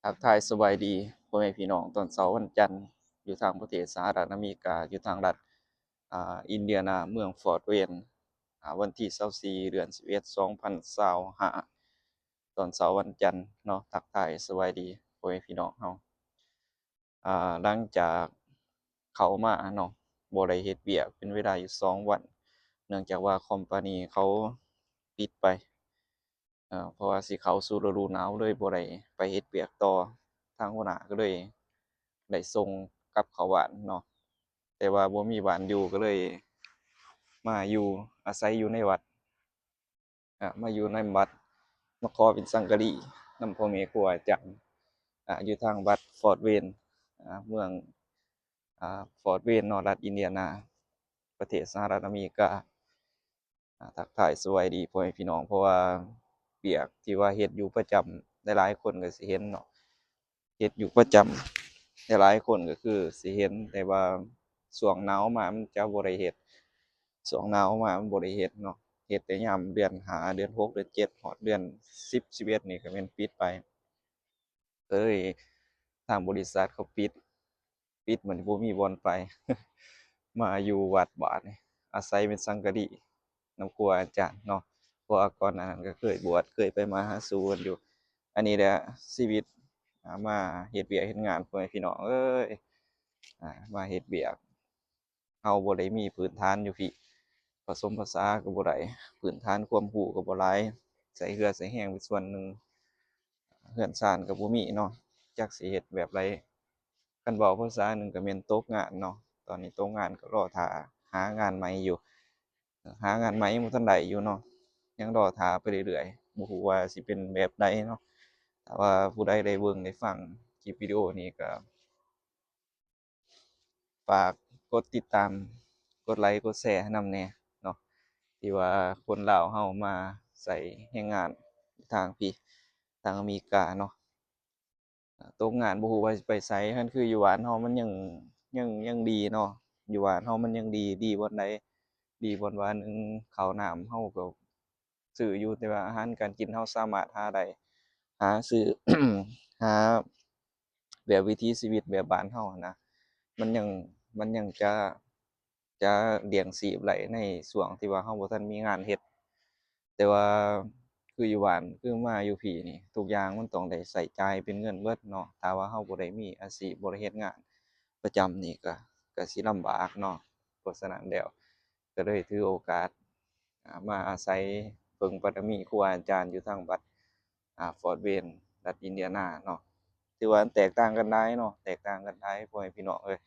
ທັກທາຍສະບາຍດີພໍ່ແມ່ພີ່ນ້ອງ ຕອນເຊົ້າວັນຈັນ ຢູ່ທາງປະເທດສະຫະລັດອາເມລິກາ ຢູ່ທາງລັດ ອ່າ ອິນເດຍນາ ເມືອງຟອດເວນ ອ່າ ວັນທີຊາວສີ່ ເດືອນສິບເອັດ ສອງພັນຊາວຫ້າ ຕອນເຊົ້າວັນຈັນເນາະ. ທັກທາຍສະບາຍດີພໍ່ແມ່ພີ່ນ້ອງເຮົາ. ອ່າ ຫຼັງຈາກເຂົ້າມາເນາະ ບໍ່ໄດ້ເຮັດວຽກເປັນເວລາຢູ່ສອງວັນ ເນື່ອງຈາກວ່າຄອມພານີເຂົາປິດໄປ ເພາະວ່າຊິເຂົ້າສູ່ລະດູໜາວ ເລີຍບໍ່ໄດ້ໄປເຮັດວຽກຕໍ່. ທາງຫົວໜ້າກໍເລີຍໄດ້ສົ່ງກັບເຂົ້າບ້ານເນາະ ແຕ່ວ່າບໍ່ມີບ້ານຢູ່ ກໍເລີຍມາຢູ່ ອາໄສຢູ່ໃນວັດ ອ່າ ມາຢູ່ນຳວັດ ມາຂໍເປັນສັງກະລີນຳພໍ່ແມ່ຄູອາຈານ ອ່າ ຢູ່ທາງວັດຟອດເວນ ອ່າ ເມືອງ ອ່າ ຟອດເວນເນາະ ລັດອິນເດຍນາ ປະເທດສະຫະລັດອາເມລິກາ. ອ່າ ທັກທາຍສະບາຍດີພໍ່ແມ່ພີ່ນ້ອງ ເພາະວ່າວຽກທີ່ວ່າເຮັດຢູ່ປະຈຳ ຫຼາຍໆຄົນກໍຊິເຫັນເນາະ ເຮັດຢູ່ປະຈຳ ຫຼາຍໆຄົນກໍຄືຊິເຫັນ ແຕ່ວ່າຊ່ວງໜາວມາມັນຈະບໍ່ໄດ້ເຮັດ ຊ່ວງໜາວມາມັນບໍ່ໄດ້ເຮັດເນາະ ເຮັດແຕ່ຍາມເດືອນຫ້າ ເດືອນຫົກ ເດືອນເຈັດ ຮອດເດືອນສິບ ສິບເອັດ ນີ້ກໍແມ່ນປິດໄປ ເອີຍ ທາງບໍລິສັດເຂົາປິດ ປິດມັນບໍ່ມີບ່ອນໄປ ມາຢູ່ວັດບາດນີ້ ອາໄສເປັນສັງກະລີນຳຄູອາຈານເນາະ ເພາະວ່າກ່ອນໜ້ານັ້ນກໍເຄີຍບວດ ເຄີຍໄປມາຫາສູ່ກັນຢູ່. ອັນນີ້ແຫຼະຊີວິດ ອ່າ ມາເຮັດວຽກເຮັດງານ ພໍ່ແມ່ພີ່ນ້ອງເອີຍ ອ່າ ມາເຮັດວຽກ ເຮົາບໍ່ໄດ້ມີພື້ນຖານຢູ່ພີ້ ປະສົມພາສາກໍບໍ່ໄດ້ ພື້ນຖານຄວາມຮູ້ກໍບໍ່ຫຼາຍ ໃຊ້ເຫື່ອໃຊ້ແຮງເປັນສ່ວນໜຶ່ງ ເຮືອນຊານກໍບໍ່ມີເນາະ ຈັກຊິເຮັດແບບໃດ. ຄັນເວົ້າພາສາໜຶ່ງກໍແມ່ນຕົກງານເນາະ ຕອນນີ້ຕົກງານກໍລໍຖ້າຫາງານໃໝ່ຢູ່ ຫາງານໃໝ່ຍັງບໍ່ທັນໄດ້ຢູ່ເນາະ ຍັງລໍຖ້າໄປເລື້ອຍໆ ບໍ່ຮູ້ວ່າຊິເປັນແບບໃດເນາະ. ຖ້າວ່າຜູ້ໃດໄດ້ເບິ່ງໄດ້ຟັງຄລິບວິດີໂອນີ້ກໍ ຝາກກົດຕິດຕາມ ກົດໄລ ກົດແຊໃຫ້ນຳແດ່ເນາະ ທີ່ວ່າຄົນລາວເຮົາມາໃຊ້ແຮງງານທາງພີ້ ທາງອາເມລິກາເນາະ ຕົກງານບໍ່ຮູ້ວ່າຊິໄປໃສ. ຄັນຄືຢູ່ບ້ານເຮົາມັນຍັງ ຍັງ ຍັງດີເນາະ ຢູ່ບ້ານເຮົາມັນຍັງດີ ດີບ່ອນໃດ ດີບ່ອນວ່າ ໜຶ່ງ ເຂົ້ານ້ຳເຮົາກໍຊື້ຢູ່ ແຕ່ວ່າອາຫານການກິນເຮົາສາມາດຫາໄດ້ ຫາຊື້ ຫາ ແບບວິຖີຊີວິດແບບບ້ານເຮົາຫັ້ນນະ ມັນຍັງ ມັນຍັງຈະ ຈະລ້ຽງຊີບໄດ້ໃນຊ່ວງທີ່ວ່າເຮົາບໍ່ທັນມີງານເຮັດ. ແຕ່ວ່າຄືຢູ່ບ້ານ ຄືມາຢູ່ພີ້ນີ້ ທຸກຢ່າງມັນຕ້ອງໄດ້ໃຊ້ຈ່າຍເປັນເງິນເບິດເນາະ ຖ້າວ່າເຮົາບໍ່ໄດ້ມີອາຊີບ ບໍ່ໄດ້ເຮັດງານປະຈຳນີ້ ກະ ກະຊິລຳບາກເນາະ. ເພາະສະນັ້ນແລ້ວ ກໍເລີຍຖືໂອກາດ ອ່າ ມາອາໄສເພິ່ງບາລະມີຄູອາຈານຢູ່ທາງວັດ ອ່າ ຟອດເວນ ລັດອິນເດຍນາເນາະ. ຖືວ່າແຕກຕ່າງກັນຫຼາຍເນາະ ແຕກຕ່າງກັນຫຼາຍ ພໍ່ແມ່ພີ່ນ້ອງເອີຍ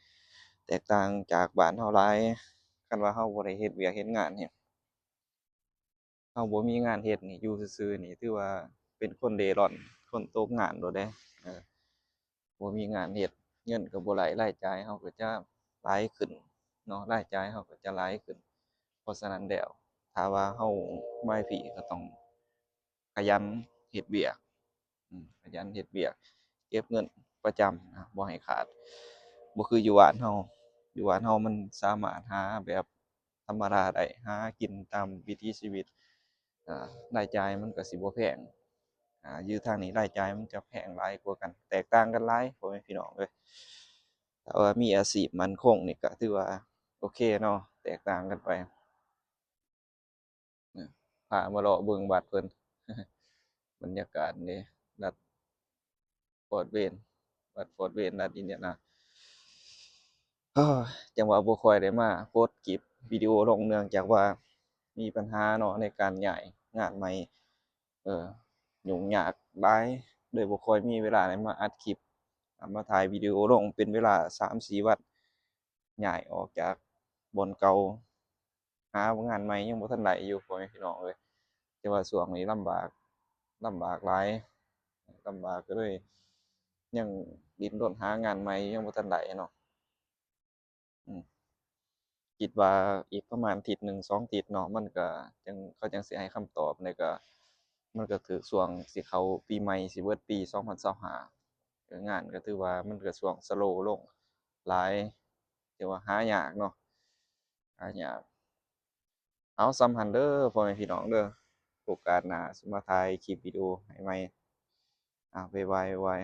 ແຕກຕ່າງຈາກບ້ານເຮົາຫຼາຍ. ຄັນວ່າເຮົາບໍ່ໄດ້ເຮັດວຽກເຮັດງານນີ້ ເຮົາບໍ່ມີງານເຮັດນີ້ ຢູ່ຊື່ໆນີ້ ຖືວ່າເປັນຄົນເລ່ລ່ອນ ຄົນຕົກງານໂລດເດ້. ເອີ ບໍ່ມີງານເຮັດ ເງິນກໍບໍ່ໄຫຼ ລາຍຈ່າຍເຮົາກໍຈະຫຼາຍຂຶ້ນເນາະ ລາຍຈ່າຍເຮົາກໍຈະຫຼາຍຂຶ້ນ. ເພາະສະນັ້ນແລ້ວ ຖ້າວ່າເຮົາມາພີ້ ກໍຕ້ອງຂະຫຍັນເຮັດວຽກ ອືມ ຂະຫຍັນເຮັດວຽກ ເກັບເງິນປະຈຳ ອາ ບໍ່ໃຫ້ຂາດ ບໍ່ຄືຢູ່ບ້ານເຮົາ. ຢູ່ບ້ານເຮົາມັນສາມາດຫາແບບ ທຳມະດາໄດ້ ຫາກິນຕາມວິຖີຊີວິດ ອ່າ ລາຍຈ່າຍມັນກໍຊິບໍ່ແພງ ອ່າ ຢູ່ທາງນີ້ລາຍຈ່າຍມັນຈະແພງຫຼາຍກວ່າກັນ ແຕກຕ່າງກັນຫຼາຍ ພໍ່ແມ່ພີ່ນ້ອງເອີຍ. ຖ້າວ່າມີອາຊີບໝັ້ນຄົງນີ້ກໍຖືວ່າໂອເຄເນາະ ແຕກຕ່າງກັນໄປ. ພາມາເລາະເບິ່ງວັດເພິ່ນ ບັນຍາກາດນີ້ ລັດ ຟອດເວນ ວັດຟອດເວນ ລັດອິນເດຍນາ. ໂອ້ຍ ຈັ່ງວ່າບໍ່ຄ່ອຍໄດ້ມາໂພສຄລິບວິດີໂອລົງ ເນື່ອງຈາກວ່າມີບັນຫາເນາະ ໃນການຍ້າຍງານໃໝ່ ເອີ ຫຍຸ້ງຍາກຫຼາຍ ເລີຍບໍ່ຄ່ອຍມີເວລາໄດ້ມາອັດຄລິບ ມາຖ່າຍວິດີໂອລົງ ເປັນເວລາສາມສີ່ວັນ ຍ້າຍອອກຈາກບ່ອນເກົ່າ ຫາງານໃໝ່ຍັງບໍ່ທັນໄດ້ຢູ່ ພໍ່ແມ່ພີ່ນ້ອງເອີຍ. ແຕ່ວ່າຊ່ວງນີ້ລຳບາກ ລຳບາກຫຼາຍ ລຳບາກ ກໍເລີຍຍັງດີ້ນລົນຫາງານໃໝ່ ຍັງບໍ່ທັນໄດ້ເນາະ. ອືມ ຄິດວ່າອີກປະມານທິດໜຶ່ງສອງທິດເນາະ ມັນກໍຈັ່ງ ເຂົາຈັ່ງຊິໃຫ້ຄຳຕອບ ແລ້ວກໍມັນກໍຖືກຊ່ວງຊິເຂົ້າປີໃໝ່ ຊິເບິດປີສອງພັນຊາວຫ້າ ເອີ ງານກໍຖືວ່າມັນກໍຊ່ວງສະໂລລົງຫຼາຍ ຖືວ່າຫາຍາກເນາະ ຫາຍາກ. ເອົາ ສ່ຳຫັ້ນເດີ ພໍ່ແມ່ພີ່ນ້ອງເດີ ໂອກາດໜ້າຊິມາຖ່າຍຄລິບວິດີໂອໃຫ້ໃໝ່. ອ່າ ບາຍບາຍ ບາຍບາຍ.